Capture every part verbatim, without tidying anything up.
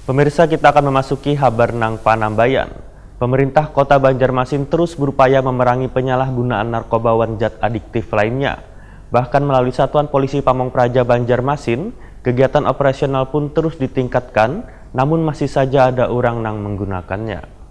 Pemirsa, kita akan memasuki habar nang panambayan. Pemerintah Kota Banjarmasin terus berupaya memerangi penyalahgunaan narkoba wan zat adiktif lainnya. Bahkan melalui Satuan Polisi Pamong Praja Banjarmasin, kegiatan operasional pun terus ditingkatkan, namun masih saja ada orang nang menggunakannya.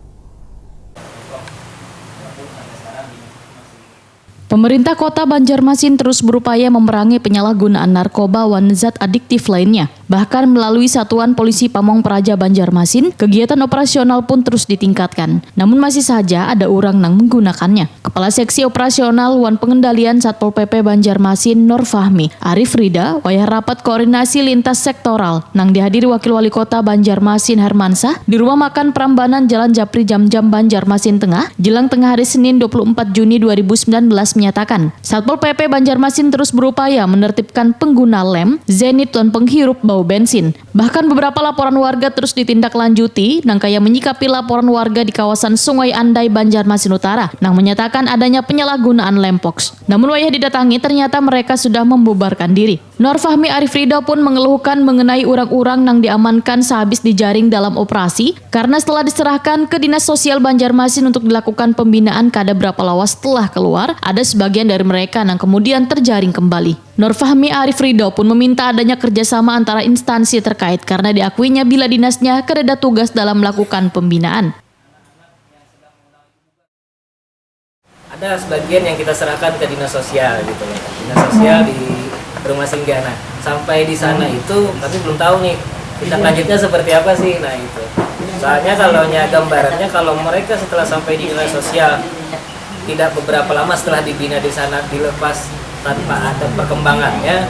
Pemerintah Kota Banjarmasin terus berupaya memerangi penyalahgunaan narkoba wan zat adiktif lainnya. Bahkan melalui Satuan Polisi Pamong Praja Banjarmasin, kegiatan operasional pun terus ditingkatkan. Namun masih saja ada orang nang menggunakannya. Kepala Seksi Operasional wan Pengendalian Satpol P P Banjarmasin, Nur Fahmi Arif Rida, wayah rapat koordinasi lintas sektoral nang dihadiri Wakil Wali Kota Banjarmasin Hermansah di Rumah Makan Prambanan, Jalan Japri Jamjam, Banjarmasin Tengah, jelang tengah hari Senin dua puluh empat Juni dua ribu sembilan belas menyatakan, Satpol P P Banjarmasin terus berupaya menertibkan pengguna lem, zenit, dan penghirup bau bensin. Bahkan beberapa laporan warga terus ditindaklanjuti, nang kaya menyikapi laporan warga di kawasan Sungai Andai, Banjarmasin Utara, nang menyatakan adanya penyalahgunaan lempox. Namun wayah didatangi, ternyata mereka sudah membubarkan diri. Nur Fahmi Arif Rida pun mengeluhkan mengenai urang-urang nang diamankan sehabis dijaring dalam operasi, karena setelah diserahkan ke Dinas Sosial Banjarmasin untuk dilakukan pembinaan, kada berapa lawas setelah keluar, ada sebagian dari mereka nang kemudian terjaring kembali. Nur Fahmi Arif Rida pun meminta adanya kerjasama antara instansi terkait, karena diakuinya bila dinasnya kadada tugas dalam melakukan pembinaan. Ada sebagian yang kita serahkan ke dinas sosial gitu loh. Dinas sosial di rumah singgah. Nah, sampai di sana itu kami belum tahu nih tindak lanjutnya seperti apa sih. Nah, itu. Soalnya kalau nya gambarannya, kalau mereka setelah sampai di dinas sosial, tidak beberapa lama setelah dibina di sana, dilepas tanpa ada perkembangannya,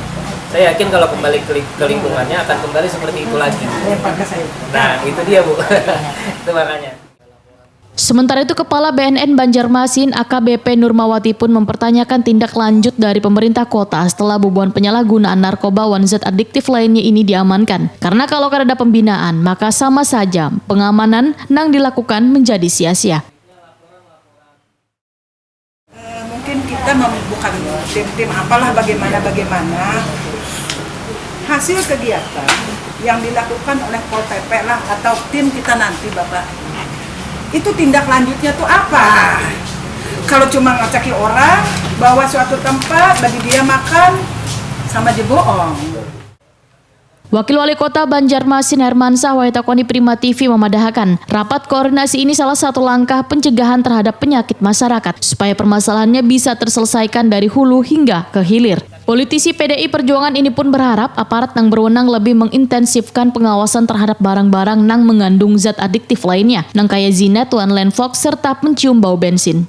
saya yakin kalau kembali ke, ke lingkungannya akan kembali seperti itu lagi. Nah, itu dia, Bu. Itu makanya. Sementara itu, Kepala B N N Banjarmasin, A K B P Nurmawati, pun mempertanyakan tindak lanjut dari pemerintah kota setelah bubuhan penyalahgunaan narkoba wan zat adiktif lainnya ini diamankan. Karena kalau kadada pembinaan, maka sama saja pengamanan nang dilakukan menjadi sia-sia. Eh, mungkin kita mem- bukan tim-tim apalah, bagaimana-bagaimana hasil kegiatan yang dilakukan oleh Pol P P lah atau tim kita nanti, Bapak. Itu tindak lanjutnya tuh apa? Kalau cuma ngacaki orang bahwa suatu tempat bagi dia makan, sama je bohong. Wakil Wali Kota Banjarmasin Hermansah wayah takoni Prima T V mamadahakan, rapat koordinasi ini salah satu langkah pencegahan terhadap penyakit masyarakat supaya permasalahannya bisa terselesaikan dari hulu hingga ke hilir. Politisi P D I Perjuangan ini pun berharap aparat nang berwenang lebih mengintensifkan pengawasan terhadap barang-barang nang mengandung zat adiktif lainnya, nang kaya zinet wan lenfox serta pencium bau bensin.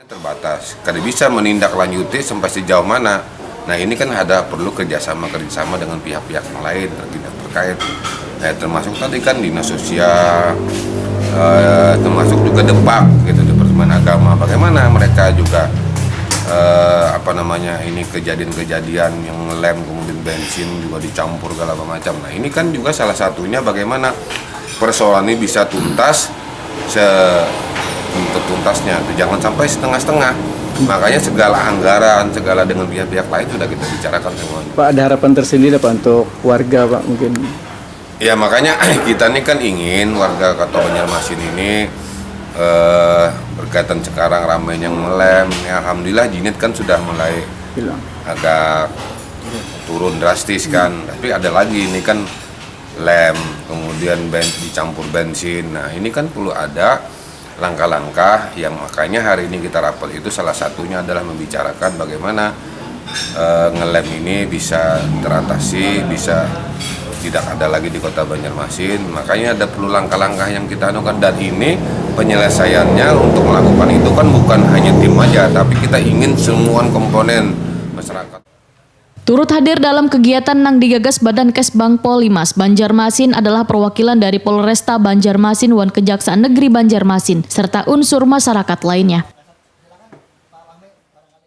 Terbatas, kada bisa menindaklanjuti sampai sejauh mana. Nah, ini kan ada perlu kerjasama kerjasama dengan pihak-pihak yang lain terkait terkait. Nah, termasuk tadi kan dinas sosial, eh, termasuk juga depak gitu, Departemen Agama. Bagaimana mereka juga eh, apa namanya ini kejadian-kejadian yang ngelem kemudian bensin juga dicampur segala macam. Nah, ini kan juga salah satunya bagaimana persoalan ini bisa tuntas se tuntasnya tuh, jangan sampai setengah-setengah. Makanya segala anggaran, segala dengan pihak-pihak lain sudah kita bicarakan semuanya. Pak, ada harapan tersendiri apa untuk warga, Pak, mungkin? Ya, makanya kita nih kan ingin warga Kota Banjarmasin ini eh, berkaitan sekarang ramai yang melem. Ya, alhamdulillah, Jinit kan sudah mulai Hilang. Agak turun drastis kan. Tapi ada lagi ini kan lem, kemudian ben, dicampur bensin. Nah, ini kan perlu ada langkah-langkah yang makanya hari ini kita rapat itu salah satunya adalah membicarakan bagaimana eh, ngelem ini bisa teratasi, bisa tidak ada lagi di Kota Banjarmasin. Makanya ada perlu langkah-langkah yang kita anukan dan ini penyelesaiannya untuk melakukan itu kan bukan hanya tim aja, tapi kita ingin semua komponen masyarakat. Turut hadir dalam kegiatan nang digagas Badan Kesbangpol Limas Banjarmasin adalah perwakilan dari Polresta Banjarmasin wan Kejaksaan Negeri Banjarmasin serta unsur masyarakat lainnya.